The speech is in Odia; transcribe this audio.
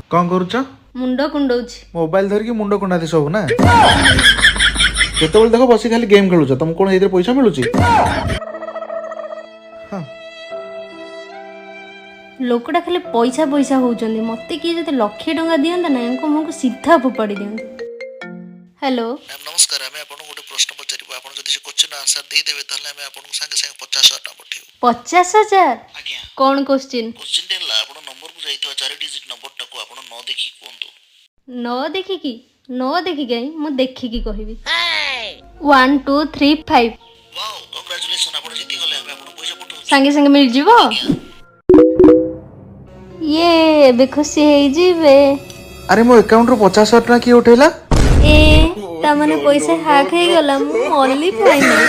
କଣ କରୁଛ? ମୁଣ୍ଡ କୁଣ୍ଡଉଛି। ମୋବାଇଲ ଧରିକି ମୁଣ୍ଡ କୁଣ୍ଡାନ୍ତି ସବୁ ନା? ଯେତେବେଳେ ଦେଖ ବସି ଖାଲି ଗେମ୍ ଖେଳୁଛ। ତମକୁ କଣ ଏଇଥିରେ ପଇସା ମିଳୁଛି? ହଁ। ଲୋକଟା ଖାଲି ପଇସା ପଇସା ହଉଛନ୍ତି। ମତେ କିଏ ଯଦି ଲକ୍ଷେ ଟଙ୍କା ଦିଅନ୍ତା ନା, ୟାଙ୍କ ମୁହଁକୁ ସିଧା ଫୋପାଡ଼ି ଦିଅନ୍ତି। ହ୍ୟାଲୋ। ମ୍ୟାମ୍, ନମସ୍କାର। ଆମେ ଆପଣଙ୍କୁ ଗୋଟେ ପ୍ରଶ୍ନ ପଚାରିବୁ। ଆପଣ ଯଦି ସେ କୋଶ୍ଚିନ୍ ଆନ୍ସର ଦେଇଦେବେ, ତାହେଲେ ଆମେ ଆପଣଙ୍କୁ ସାଙ୍ଗେ ସାଙ୍ଗେ 50,000 ଟଙ୍କା ପଠେଇବୁ। 50,000? ଆଜ୍ଞା। କଣ କୋଶ୍ଚିନ୍? କୋଶ୍ଚିନ୍ଟା ହେଲା, ଆପଣ ନମ୍ବରକୁ ଯାଇଥିବା ଚାରି ଡିଜିଟ୍ ନମ୍ବରଟାକୁ ଆପଣ ନ ଦେଖିକି କୁହନ୍ତୁ। ନ ଦେଖିକି? ନ ଦେଖିକି କାଇଁ, ମୁଁ ଦେଖିକି କହିବି। 1 2 3 5। ୱାଓ, କଂଗ୍ରାଚୁଲେସନ୍, ଆପଣ ଜିତିଗଲେ। ଆମେ ଆପଣଙ୍କୁ ପଇସା ପଠଉଛୁ। ସାଙ୍ଗେ ସାଙ୍ଗେ ମିଳିଯିବ? ଇଏ ଏବେ ଖୁସି ହେଇଯିବେ। ଆରେ, ମୋ ଆକାଉଣ୍ଟରୁ 50,000 ଟଙ୍କା କିଏ ଉଠେଇଲା? ଏ, ତା ମାନେ ପଇସା ହ୍ୟାକ୍ ହେଇଗଲା। ମୁଁ ମଲି, ଫାଇନାଲ।